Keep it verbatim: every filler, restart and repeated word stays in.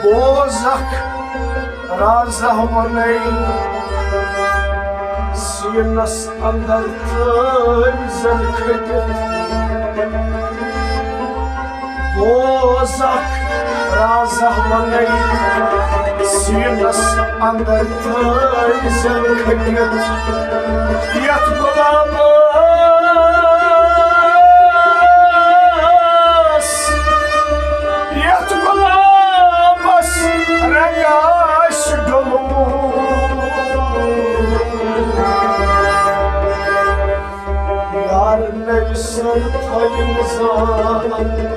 بوز اکھ رازہ ونے، سینس اندر تھٲوۍ زن کھٔٹِتھ۔ بوز اکھ رازہ ونے، سینس اندر تھٲوۍ زن کھٔٹِتھ۔ یتھ غلامس، یتھ غلامس رنگ آسہِ ڈوٚلمُت۔ یار نٔوۍ سر تھٲوِم زان۔